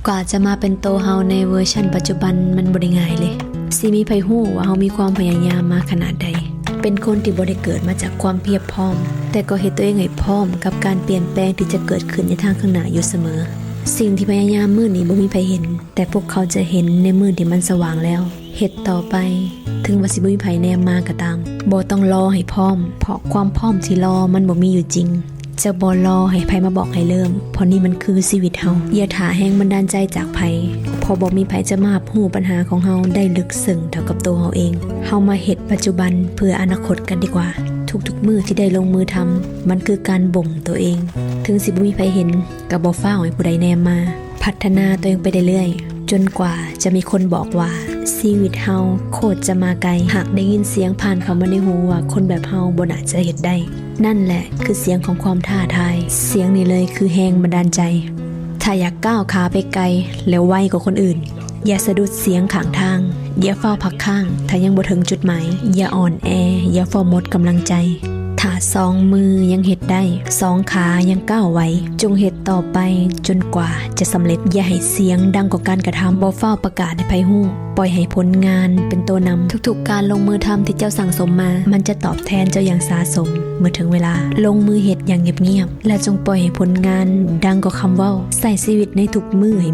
ກວ່າຈະມາເປັນໂຕເຮົາໃນເວີຊັນປັດຈຸບັນ ມັນບໍ່ໄດ້ງ່າຍເລີຍ. ຊິມີໃຜຮູ້ວ່າເຮົາມີຄວາມພະຍາຍາມມາຂະໜາດໃດ? ເປັນຄົນທີ່ບໍ່ໄດ້ເກີດມາຈາກຄວາມພຽບພ້ອມ, ແຕ່ກໍເຮັດຕົວເອງໃຫ້ພ້ອມກັບການປ່ຽນແປງທີ່ຈະເກີດຂຶ້ນໃນທາງຂ້າງໜ້າຢູ່ສະເໝີ. ສິ່ງທີ່ພະຍາຍາມມື້ນີ້ບໍ່ມີໃຜເຫັນ, ແຕ່ພວກເຂົາຈະເຫັນໃນມື້ທີ່ມັນສະຫວ່າງແລ້ວ. ເຮັດຕໍ່ໄປ, ເຖິງວ່າຊິບໍ່ມີໃຜແນມມາກໍຕາມ. ບໍ່ຕ້ອງລໍໃຫ້ພ້ອມ, ເພາະຄວາມພ້ອມທີ່ລໍມັນບໍ່ມີຢູ່ຈິງ. ຈະບໍ່ລໍໃຫ້ໃຜມາບອກໃຫ້ເລີ່ມ, ເພາະນີ້ມັນຄືຊີວິດເຮົາ. ຢ່າຖ້າແຮງບັນດານໃຈຈາກໃຜ, ເພາະບໍ່ມີໃຜຈະມາຮັບຮູ້ບັນຫາຂອງເຮົາໄດ້ເລິກເຊິ່ງເທົ່າກັບໂຕເຮົາເອງ. ເຮົາມາເຮັດປັດຈຸບັນເພື່ອອະນາຄົດກັນດີກວ່າ. ທຸກໆມື້ທີ່ໄດ້ລົງມືທຳ, ມັນຄືການບົ່ງໂຕເອງ. ເຖິງຊິບໍ່ມີໃຜເຫັນ, ກໍບໍ່ຟ້າວໃຫ້ຜູ້ໃດແນມມາ. ພັດທະນາຕົວເອງໄປເລື້ອຍໆ ຈົນກວ່າຈະມີຄົນບອກວ່າ ຊີວິດເຮົາໂຄດຈະມາໄກ. ຫາກໄດ້ຍິນສຽງຜ່ານເຂົ້າມາໃນຫູວ່າ ຄົນແບບເຮົາບໍ່ໜ້າຈະເຮັດໄດ້. ນັ້ນແຫຼະຄືສຽງຂອງຄວາມທ້າທາຍ. ສຽງນີ້ເລີຍຄືແຮງບັນດານໃຈ. ຖ້າຢາກກ້າວຂາໄປໄກ ແລະ ໄວກວ່າຄົນອື່ນ, ຢ່າສະດຸດສຽງຂ້າງທາງ. ຢ່າຟ້າວພັກຄ້າງ ຖ້າຍັງບໍ່ເຖິງຈຸດໝາຍ. ຢ່າອ່ອນແອ, ຢ່າຟ້າວໝົດກຳລັງໃຈ. ຖ້າສອງມືຍັງເຮັດໄດ້, ສອງຂາຍັງກ້າວໄຫວ, ຈົ່ງເຮັດຕໍ່ໄປຈົນກວ່າຈະສຳເລັດ. ຢ່າໃຫ້ສຽງດັງກວ່າການກະທຳ. ບໍ່ຟ້າວປະກາດໃຫ້ໃຜຮູ້. ປ່ອຍໃຫ້ຜົນງານເປັນຕົວນຳ. ທຸກໆການລົງມືທຳທີ່ເຈົ້າສັ່ງສົມມາ, ມັນຈະຕອບແທນເຈົ້າຢ່າງສາສົມເມື່ອເຖິງເວລາ. ລົງມືເຮັດຢ່າງງຽບໆ ແລະ ຈົ່ງປ່ອຍໃຫ້ຜົນງານດັງກວ່າຄຳເວົ້າ. ໃຊ້ຊີວິດໃນທຸກມື້ໃຫ້